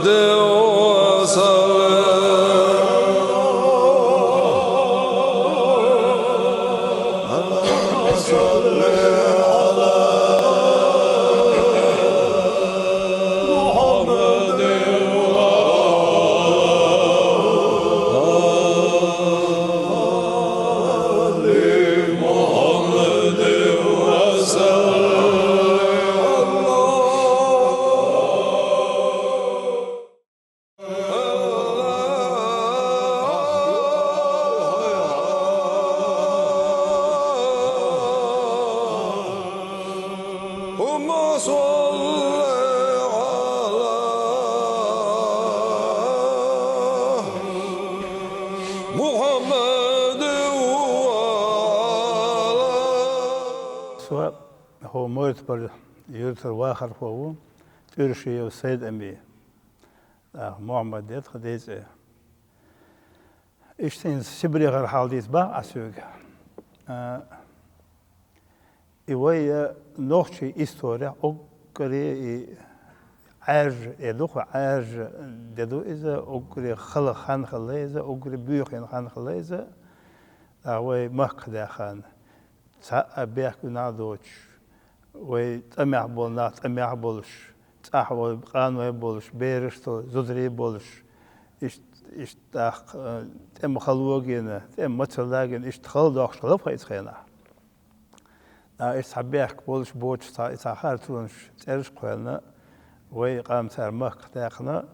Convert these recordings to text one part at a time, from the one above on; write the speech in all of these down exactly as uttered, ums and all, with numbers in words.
اللهم صل على محمد وعلى. Со хӀо Мойртпара юртара вахархо ву, ТӀуьршиев Сайд-Ами. ТӀаккха Мухьаммад я тха ден цӀи. Иштта хӀинца Сибрехара хьал дийца бах аз соьга. А, и вай, э, нохчий исторехь уггаре и Ӏаьржа, э, ду-кх, Ӏаьржа де ду иза, уггаре хала хан хилла иза, уггаре буьйхина хан хилла иза. ТӀаккха вай Макка даьхна, цхьа а бехк гуьнахь доцуш, вай тӀамехь болу нах тӀамехь болуш, цӀахь вай къаной болуш, бераш тхо, зударий болуш, иштта, иштта тӀаккха, э, тӀеман хало гина, тӀеман мацалла гина, иштта хала доккхуш хилла-кх иза хенахь. ТӀаккха иштта цхьа бехк болуш боцуш, цхьа, цхьа харцонаш, цӀераш а кхоьллина, вай къам цара Макка даьккхина,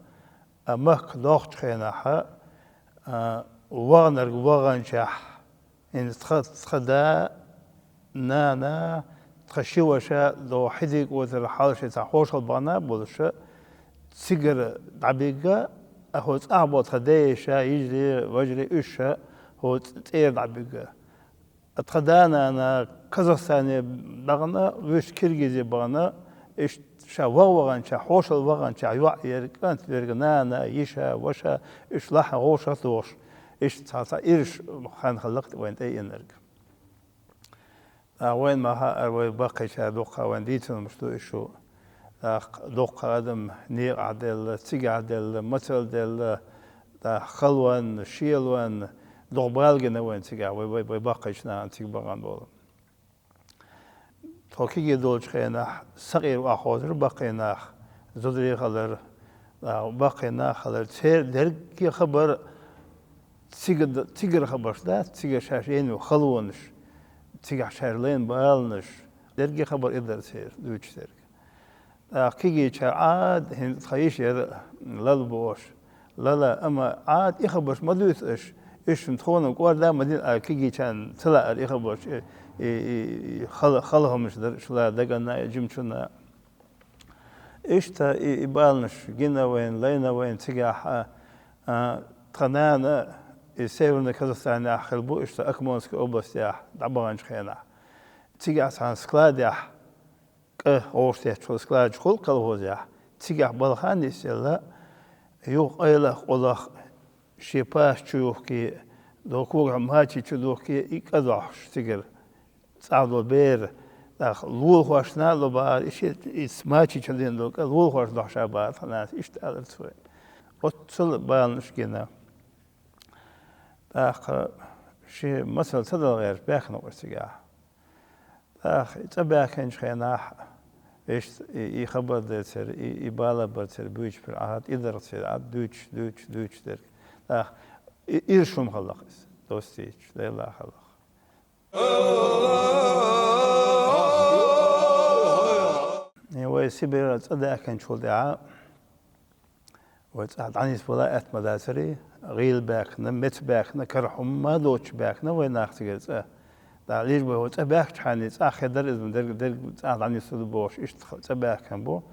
а Макка доккхучу хенахь, а, ваханарг ваханчохь, хӀинца тха, тха да, нана, тха ши ваша, догӀу хьидиг отар хьалха шайн цхьа хьошалла бахана а болуша, цигара дӀабигга, а хӀо цӀахь болу тха дайша, йижарий, важарий уьш ша хӀо цӀера дӀабигга. А тха да-нана Казахстане бахана, вуьш Киргизе бахана, иштта ша ваха ваханчохь, хьошалла ваханчохь йоӀ ерг, кӀант верг, нана, йиша, ваша, уьш лахьан гӀовшах а дохуш, иштта цхьа, цхьа ираш хан хилла-кх вайна тӀеийнарг. ТӀаккха вайна ма хаьара, вай баккхийчара дуккха вайна дийцинарш ду уьш шу. ТӀаккха дуккха адам некъахь делла, цигахь делла, мацалла делла, тӀаккха халонна, шелонна, дукха бала гина вайна цигахь, вай, вай, вай баккхийчу нахана цига бахана болу. Тхо кегий долчу хенахь сакъера охьахозура баккхий нах, зударий хилар, а, баккхий нах хилар. Церан дерриге хабар цига-, цигара хабарш дац, цигара шаьш йина халонаш, цигахь шаьш лайна баланаш, дерриге хабар и дара церан, дуьйцуш дерг. ТӀаккха кегийчара Ӏада, хӀинца тхан йиша яра Лала бохуш. Лала, амма Ӏада и хабарш ма дуьйцу аша, уьш шуна тхуна кӀорда а ма дина, а кегийчарна ца лаьара и хабарш, и, и, и, и хала-, хала хӀуманаш дара уьш, ла даганна а, жимачунна а. Иштта и, и баланаш гина вайна, лайна вайна цигахь, а, а, тхан нана и Северный Казахстанехь хилла бу, иштта Акмолинский областехь дӀабаханчу хенахь. Цигахь цхьана складехь, кӀа гӀовшатеттачу склад чохь хуьлу колхозехь, цигахь балха а нисъелла, юха къайлах, къулах шен паша чу юхке, догӀу когахь мачи чу духке, и кӀа дохьуш цигара цӀахь долу бер, тӀаккха лулахошна а ло бахьара, и шен, и мачи чу дина долу кӀа лулахошна дохьуш а бахьара тхан нанас, иштта аьллера цо. Оццул баланаш гина. ТӀаккха шен мацалла ца дала гӀерташ баьхкина уьш цигахь. ТӀаккха и цӀа баьхкинчу хенахь, иштта и, и хабар дацара, и, и бала бацара, буьйцуш бара, ахьа, и дара церан, ахьа, дуьйцуш, дуьйцуш, дуьйцуш дерг. ТӀаккха и, ирс хӀума хилла-кх иза, достийча, Делахь хилла-кх. И вай Сибрера цӀа даьхкинчул тӀаьхьа, вай цӀахь дӀанисбала аьтта ма дацара, гӀийла баьхкина, меца баьхкина, кара хӀума а доцуш баьхкина вай нах цигара цӀа. ТӀаккха лиш бай хӀо цӀа баьхкачхьана, цӀахь хир дара иза, дерг, дерг цӀахь дӀанисдала бохуш, иштта цӀа баьхкина бу.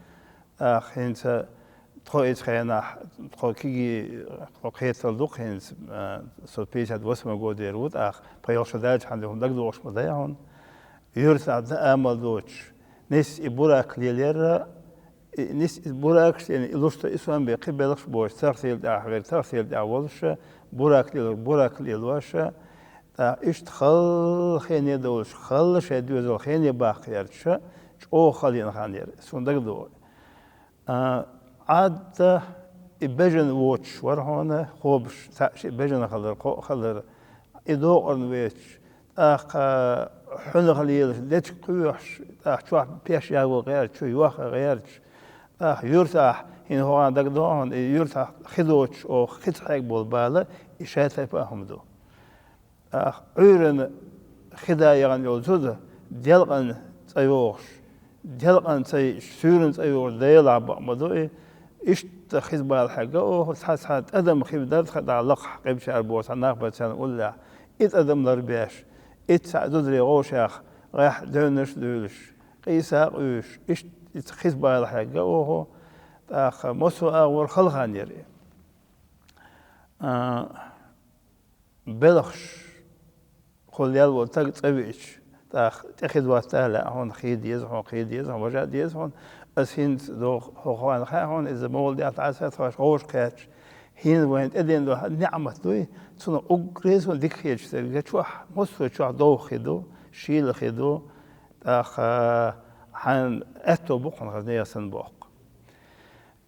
ТӀаккха хӀинца тхо иза хенахь, тхо кегий, тхо кхетар ду-кх хӀинца, а, со пятьдесят восьмой годера ву, тӀаккха пхи йолуш даьлчхьана ду хӀума дагадогӀуш ма дай хьуна. Юьртахь дан амал доцуш, нис и бурак лелера, и нис и буракаш тӀе и лушта и сом бен кхин белхаш боцуш, царх сел тӀехь верг, царх сел тӀехь волуша, бурак лелорг, бурак лелоша, тӀаккха иштта хала хене долуш, хала шайн доьзал хене баккха ярташа, чӀогӀа хала йина хан яра, суна дагадогӀу. А, Ӏадда и бежан воцуш вара хьуна, хобуш, цхьаъ шиъ бежан хилар, кхоъ хилар, и докъарна вецаш, тӀаккха хьуьнах лелаш, дечиг кхоьхьуш, тӀаккха чохь пеш яго гӀерташ, чу йохка гӀерташ, тӀаккха юьртахь, хӀинца хьуна дагадогӀу хьуна, и юьртахь хи доцуш, оха хица хьегна болу бала, и шатайпа а хӀума ду. ТӀаккха Ӏуьйранна хи да яхана йолу зуда делкъан цӀа йогӀуш, делкъан ца йиъча, суьйранна цӀа йогӀуш, Делахь бакъ ма ду и, иштта хица бала хьегна оха, цхьа-цхьа тӀадам хи дарх дӀа лакхахь къибчара боху цхьа нах бара царна уллехь, и тӀадам ларбеш, итт схьа зударий гӀовшех гӀехь девнаш а дуьйлуш, къийса а къуьйсуш, иштта ица хица бала хьегна оха, тӀаккха массо а агӀор халханера и. А, белхаш кхул ял волу таг цӀа виъча, тӀаккха тӀе хи доттар лаьа хьуна, хи деза хьуна, хи деза хьуна, важа а деза хьуна. Ас хӀинца доху, хьо хьуна хаьа хьуна, иза мовла дехьа тӀасатхаш гӀовш кхаьчча, хӀинца вайна тӀеден ду хьан неӀмат дуй, цунах уггаре а суна дика хеташ дерг чохь, массо а чохь довха хи ду, шийла хи ду, тӀаккха хьан аьтто бу хьуна хаза нехан санна боху.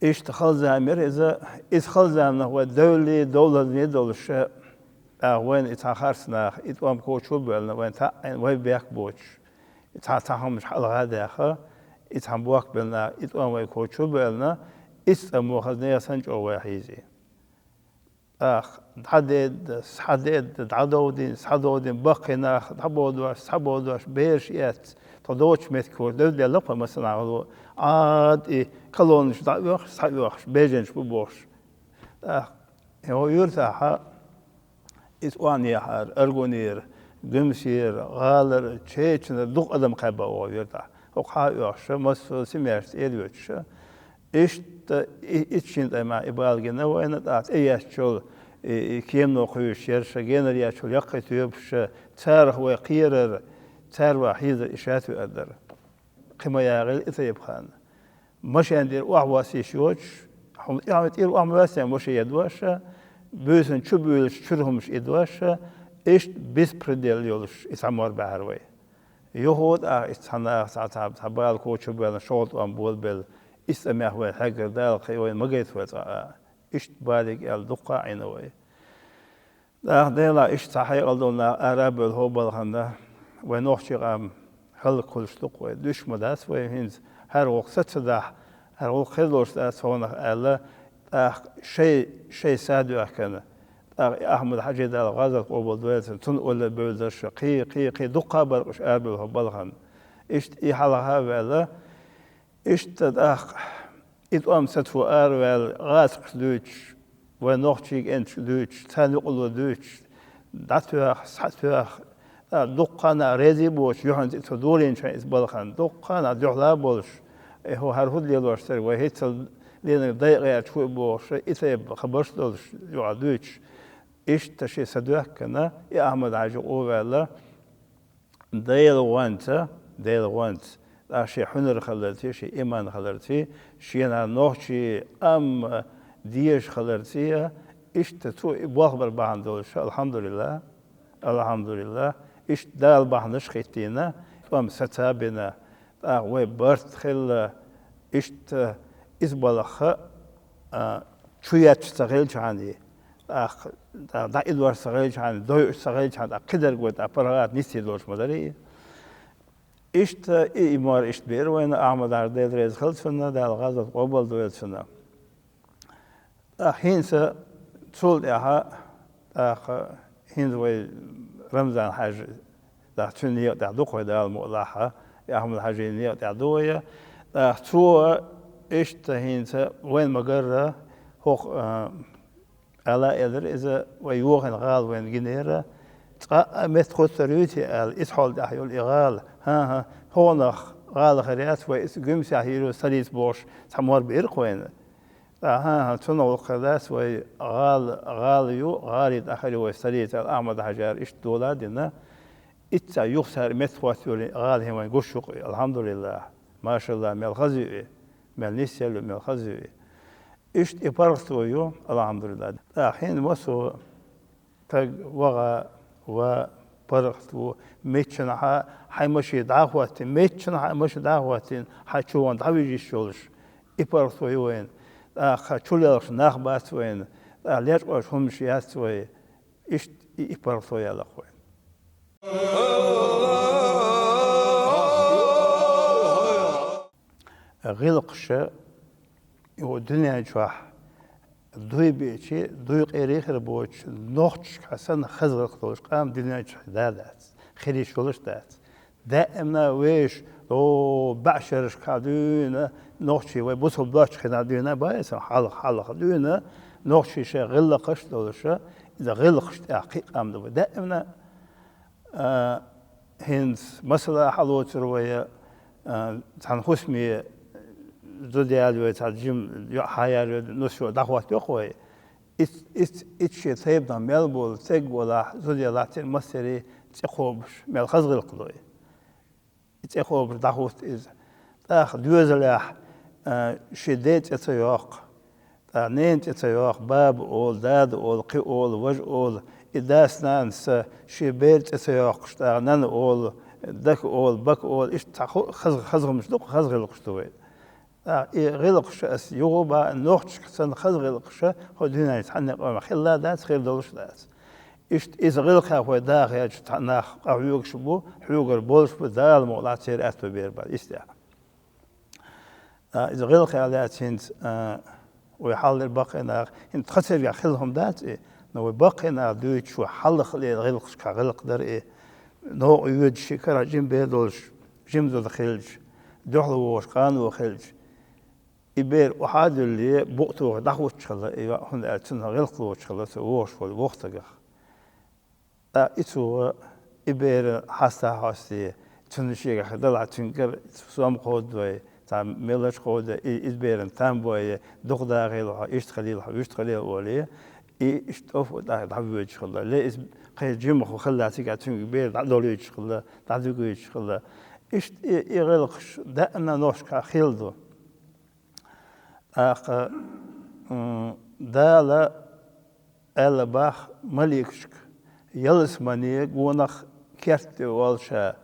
Иштта хала зама яра иза, иза хала заманах вай девллий, довлазний долуш, тӀаккха вайна и цхьа харц нах, и тӀом кочо а боьллина, вайн таӀийна, вай бехк боцуш, и цхьа, цхьа хӀуманаш хьалха а даьхна, и цхьа бохк беллина, и тӀом вай кочо а боьллина, иза цӀа мо хаза нехан санна чӀогӀа вай хьийзий. ТӀаккха дӀадедда, схьадедда, дӀадовдийна, схьадовдийна, баккхий нах дӀабовдош, схьабовдош, бераш эцна, тхо доцучу меттигашка девдделла кхо массанхьа гӀало, Ӏад и колоннаш дӀа а оьхуш, схьа а оьхуш, бежанаш бу бохуш. ТӀаккха хӀо юьртахьа, иза Ӏонехьара, Аргунера, Гуьмсера, ГӀалара, Чечанара дукха адам кхаьбна оха юьртахь. ХӀокху хьа а оьхуш, массо а семьяш тӀера йоьдуш. Иштта и, и шина тӀамехь и бала гина вайна, тӀаккха тӀеетташ йолу и, и кемано кхуьйсуш яра ша, генара етташ йолу яккхий тоьпаш ша, царах вай кхерар, цара вай хьийзар и шатоьар дара. Кхин ма яхийла и тайпа хан. Машен тӀера охьавосса йиш йоцуш, хьуна тӀера охьавоьссина машен едош, буьйсанна чу буьйлуш чуьра хӀумаш идош, иштта беспредел йолуш и цхьа мор баьхьара вай. Юха а тӀаккха иштта цхьа наха цхьа, цхьа, цхьа бала коча а боьллина, шолгӀа тӀом болабелла, иштта цӀа мех вай хьеггара Дала кхин вайна ма гайта вай цкъа а. Иштта балиг аьлла дуккха а Ӏийна вай. ТӀаккха Делахь иштта цхьа хьекъал долу нах ара а бевлла хӀо балхана, вай нохчийн къам хӀаллакьхуьлуш ду-кх вай. Дуьш ма дац вай хӀинца, хӀара гӀуллакх саца дахь, хӀара гӀуллакх хир долуш дац хьонах аьлла, тӀаккха шай, шай са доьхкина, тӀаккха и Ахьмад-Хьаьжин Дала гӀазот къобал дойла цунна, цунна ойла бевлла дара ша, кхин, кхин, кхин дуккха а бара уьш ара бевлла хӀо балхана. Иштта и хьалха а ваьлла, иштта тӀаккха и тӀом сацо араваьлла, гӀазкхаша дуьйцуш, вайн нохчийн кӀенташка дуьйцуш, царна юкъало дуьйцуш, дӀатоьхна, схьатоьхна, а, дуккха а нах реза а боцуш, юьхьанца и цо долийначохь иза балхана, дуккха а нах дуьхьал а болуш, э, хӀу, хӀара хӀун лелош дерг, вай хӀинццалц ленарг дайа гӀерташ хӀу и бохуш, и тайпа хабарш а долуш, юкъахь дуьйцуш, иштта шен са доьхкина, и Ахьмад-Хьаьжа къу а ваьлла, Делан гӀонца, Делан гӀонца, тӀаккха шен хьуьнар хиларций, шен иман хиларций, шена нохчийн къам дезаш хиларций, иштта цо и болх бар бахьана долуш, алхьамдулиллахӀ, алхьамдулиллахӀ, иштта Дала бахьанаш а хӀиттийна, тӀом саца а бина, тӀаккха вай барт хилла, иштта иза балхах а, чу етташ ца хилчахьана, тӀаккха, тӀаккха дӀаидош ца хилчахьана, дойуш ца хилчахьана, тӀаккха кхидерг вай тӀаккха паргӀата нисдийр долуш ма дарий. Иштта и, и мор иштта беара вайна, Ахьмад-Хьаьжа, Дела реза хила цунна, Дала гӀазот къобал дойла цунна. ТӀаккха хӀинца цул тӀаьхьа, тӀаккха хӀинца вай Рамзан-Хьаьжа, тӀаккха цуьнан некъа тӀехь ду-кх вай, Дала мукъ лахь, и Ахьмад-Хьаьжин некъа тӀехь ду вай. ТӀаккха цо иштта хӀинца вайна ма-гарра, хӀокху, а, ала а элира иза, вай йохийна гӀала вайна гинера, цкъа а метта хӀоттар юй те аьлла, иза хьол тӀехь йолу и гӀала. ХӀан-хӀа, хӀокхунах гӀала хир яц, вай иза Гуьмсехь йийр ю, столица бохуш, цхьа мор беара-кх вайна. ТӀаккха, хӀан-хӀа, цунах гӀуллакх хир дац, вай гӀала, гӀала ю, гӀалин тӀа хир ю вай столица аьлла, Ахьмад-Хьаьжара иштта дола а дина. Иццахь юха цара метта хӀоттайолу гӀала хӀинца вайна гуш ю-кх, алхьамдулиллахӀ. МашаллахӀ, мел хаза ю и, мел нисъелла ю, мел хаза ю и. Иштта и паргӀато ю, алхьамдулиллахӀ. ТӀаккха хӀинца массо а стаг ваха, ва паргӀат ву, миччанхьа хьайн машен дӀа а хӀоттийна, миччанхьа хьайн машен дӀа а хӀоттийна, хьайн чу ван дӀавижа йиш йолуш, и паргӀато ю вайна. ТӀаккха чулелхаш нах бац вайна, тӀаккха лечкъош хӀумаш яц вай, иштта и, и паргӀато ялахь вайна. ГӀиллакхаш, йо, дуьнен чохь дуй биъчи, дуй къера хир боцуш, нохчашка санна хаза гӀиллакх долуш къам дуьнен чохь да дац, хир йиш йолуш дац. Даимна вешан, о, баьӀшерашка дуьйна, нохчий вай бусалба доцчу хенахь дуьйна, баьсса хьалха, хьалха дуьйна, нохчий шайн гӀиллакхаш а долуша, иза гӀиллакхаш тӀехь кхин а къам ду вай. Даимна, а, хӀинца масала хьалоцур вай, а, цхьана хӀусаме зуда яьлла вай, цхьа жима йоӀ хьаяьлла вай, нус йоӀ дӀахӀоттайо вай. Ит, ит, ит шен тайпанах мел болу стаг валахь, зуда ялахь, цуьнан массеран цӀе кхобуш, мел хаза гӀиллакх ло и. И цӀе кхобуш дӀахӀутту иза. ТӀаккха доьзалехь, а, шен ден цӀе ца йоккху, тӀаккха ненан цӀе ца йоккху, баба олу, дада олу, кхин олу, важа олу, и дас-нанас шен беран цӀе ца йоккхуш, тӀаккха нана олу, дака олу, бака олу, иштта цхьа ху-, хаза-, хаза хӀумаш ду-кх, хаза гӀиллакхаш ду вай. ТӀаккха и гӀиллакхаш ас юха а баьхна, нохчашка санна хаза гӀиллакхаш хӀокху дуьнен чохь цхьанне а къомах хилла дац, хир долуш а дац. Иштта иза гӀиллакхех вай даха хьаьжча, цхьа нах къахьоьгуш бу, хьоьгур болуш бу, Дала мукъалахь церан аьтто бер бац, иштта. А, иза гӀиллакхех лаьцна хӀинца, а, вай хьалхара баккхий нах, хӀинца тхан цергахь хилла хӀума дац и, но вай баккхий наха дуьйцуш, вай хьалха лела гӀиллакхашкахь гӀиллакх дара и, новкъа йоьдуш, шен карахь жима бер долуш, жима зуда хилча, дуьхьал вогӀуш къано хилча, и бер охьа а дуьллий, букъ тухий дӀахӀуттуш хилла и йоӀ, хӀунда аьлча цунах гӀиллакх лоцуш хилла цу вогӀуш волу воккха стагах. ТӀаккха и цо, и бер хьаста а хьостий, цунна шегахь хир далахь, цуьнгара сом кховдадой, цхьа меллаша кховдадой, и, иза беран там бой, дукха дахийла хьо, иштта хилийла хьо, вуьшта хилийла олий, и иштта тӀофа тӀаккха дӀавоьдуш хилла. Ле, иза кхин жимма хилла цигахь, цуьнга бер дӀадолуьйтуш хилла, дӀадуьгуьйтуш хилла. Иштта и, и гӀиллакхаш даимна нохчашкахь хилла ду. ТӀаккха, м, Дала аьлла боху маликашка: «Ялсамане гонах керта тӀе воллу ша».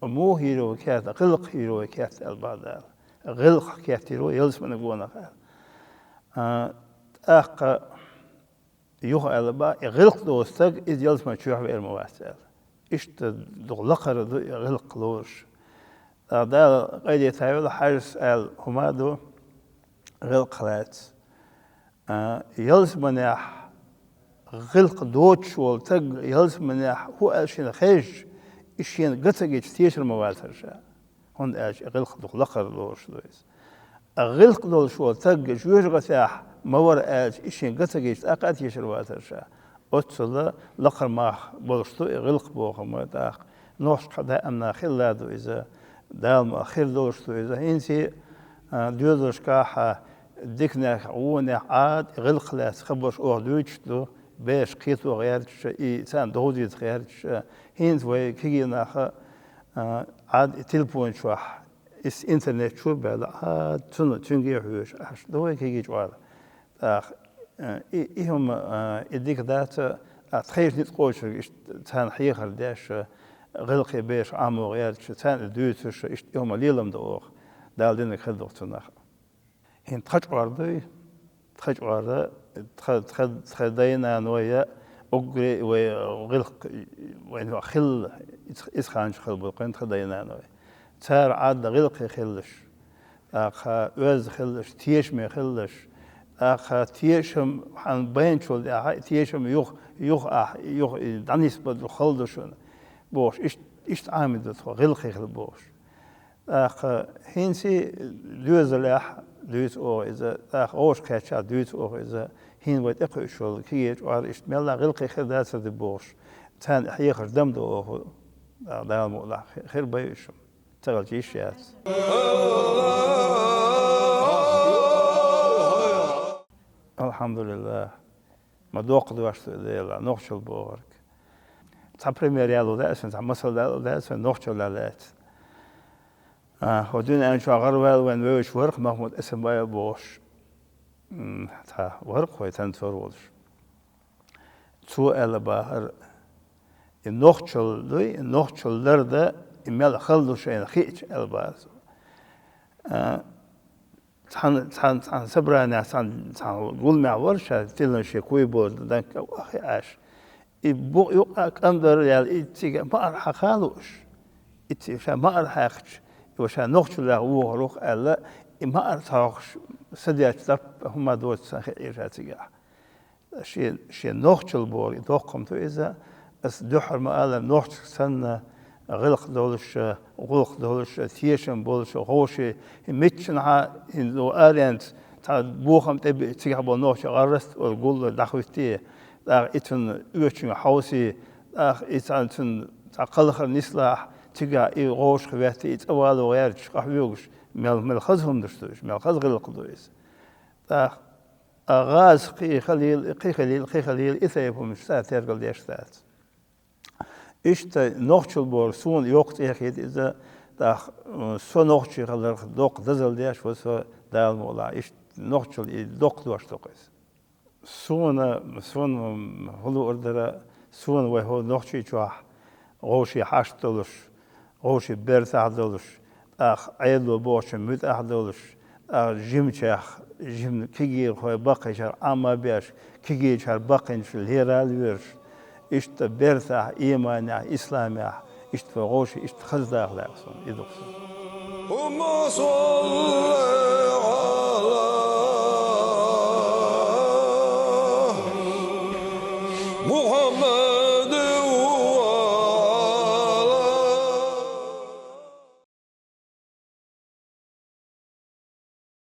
Муха йийр вай керта? ГӀиллакх йийр вай керта аьлла боху Дала. ГӀиллакх керта йийр вай ялсамане гонах аьлла. А, тӀаккха юха аьлла боху: «И гӀиллакх доцу стаг, иза ялсамани чоьхьа веар ма вац», аьлла. Иштта дукха лакхара ду и гӀиллакх лоруш. ТӀаккха Дала къайдина вела, хьажас аьлла хӀума а ду гӀиллакх лаьцна. А, ялсаманехь гӀиллакх доцуш волу стаг ялсаманехь хӀун аьлла шена хезча, и шена ган ца гича, тешар ма вацара ша. ХӀунда аьлча и гӀиллакх дукха лакхара лоруш ду иза. А гӀиллакх долуш волу стаг жоьжахатехь ма вара аьлча, и шена ган ца гича, тӀаккха а тешар вацара ша. Оццула лакхара мах болуш ду и гӀиллакх боху хӀума тӀаккха. Нохчашкахь даимна хилла ду иза, Дала мукъалахь хир долуш ду иза. ХӀинца а, доьзалшкахь а, диканехь, вонехь Ӏад и гӀиллакх лаьцна хабарш оха дуьйцуш ду, бераш кхето гӀерташ а, и царна довзийта гӀерташ а. ХӀинца вай кегий нах а, а, Ӏад и телефон чохь, иза интернет чу а баьлла, Ӏад цунна, цуьнга а хьоьжуш, Ӏаш ду вай кегий чкъор. ТӀаккха, э, и, и хӀума, э, и дика дац, а, тхайша ницкъ кхочург иштта царна хьехар деш, э, гӀиллакхе бераш Ӏамо гӀерташ, царна и дуьйцуш, иштта и хӀума лелам ду оха. Дала динарг хир ду-кх цунах. ХӀинца тхан чкъор дуй, тхан чкъор, тха, тха, тха дай-наной а, уггаре а вай гӀиллакх, вайна хилла, иза, иза ханчу хилла бу-кх тхан дай-наной. Цара Ӏад гӀиллакхе хилалаш, тӀаккха оьзда хилалаш, тешаме хилалаш, тӀаккха тешам хьан байначул тӀаьхьа, тешам юха, юха ахь, юха и дӀанисбаргдолу хала ду шуна, бохуш, иштта, иштта Ӏамийна ду тхо, гӀиллакхе хила бохуш. ТӀаккха хӀинца доьзалехь дуьйцу оха иза, тӀаккха вовшахкхетчахь дуьйцу оха иза, хӀинца вай тӀекхуьуш йолу кегий чкъор иштта мелла гӀиллакхе хир дацар ду бохуш, царна хьехарш дам ду оха, тӀаккха Дала мукъалахь хи-, хир бай уьш. Ца хилча йиш яц. АлхьамдулиллахӀ. Ма доккха дош ду и Делан, нохчалла бохург. Цхьа пример яло даьа сан, цхьа масал дало даьа сан, нохчалла лаьцна. А, хӀо дуьнен чохь гӀараваьлла вайн вевзаш вара-кх Махмуд Эсамбаев бохуш. М, цхьа вара-кх вай танцор волуш. Цо аьлла бахара, и нохчалла дуй, и нохчалла лардан, и мел хала ду шайна хиъча, аьлла бахара цо. А, цхьан, цхьан, цхьан собраниехь, цхьан, цхьан гуламехь вара ша, тиллина шен куй болу, данка ахи Ӏаш. И бу-, юкъа кӀам дара яьлла, и цига маӀар хьан халуш. И цига ша маӀар хьаькхча, и ва ша нохчаллех вохур ву аьлла, и маӀар цхьаьхьаш садечу даппа хӀума доцу сан хиъира ша цигахь. Шен, шен нохчалла бохург, и доккха ма ду иза, ас дуьххьара ма-аллара, нохчашка санна, гӀиллакх долуш, гӀуллакх долуш, тешам болуш, вовшийн, хӀин миччанхьа, хӀин аренца, цхьа бохам тӀе бе-, цигахь болу нохча гӀарраст а олу гуллур дӀахӀуьттий, тӀаккха и цунна оьшучуьнга хьовсий, тӀаккха и цхьа цунна цхьа кхалхар нислахь, цигахь и вовшах веттий, и цӀа вало гӀерташ, къахьоьгуш, мел, мел хаза хӀума даш ду иза, мел хаза гӀиллакх ду иза. ТӀаккха а гӀаза кхин хилийла, кхин хилийла, кхин хилийла, и тайпа хӀуманаш цара тергал деш дац. Иштта нохчалла бохург суна йоккха цӀе хета иза, тӀаккха, м, со нохчи хиларх доккха дозалла деш ву со, Дала мукъ лахь. Иштта нохчалла и доккха дош ду-кх иза. Суна, суна, м, хӀун луур дара, суна вай хӀу Нохчийчохь вовшийн хьашт долуш, вовшийн бертахь долуш, тӀаккха Ӏедало бохучун муьтӀахь долуш, тӀаккха жимачех, жима кегийрхой баккхийчара Ӏама а беш, кегийчара баккхийчу лера а лоьруш, иштта бертахь, ийманехь, исламехь, иштта вай вовшийн иштта хаза даха лаьа суна, и ду-кх суна. اللهم صل على محمد.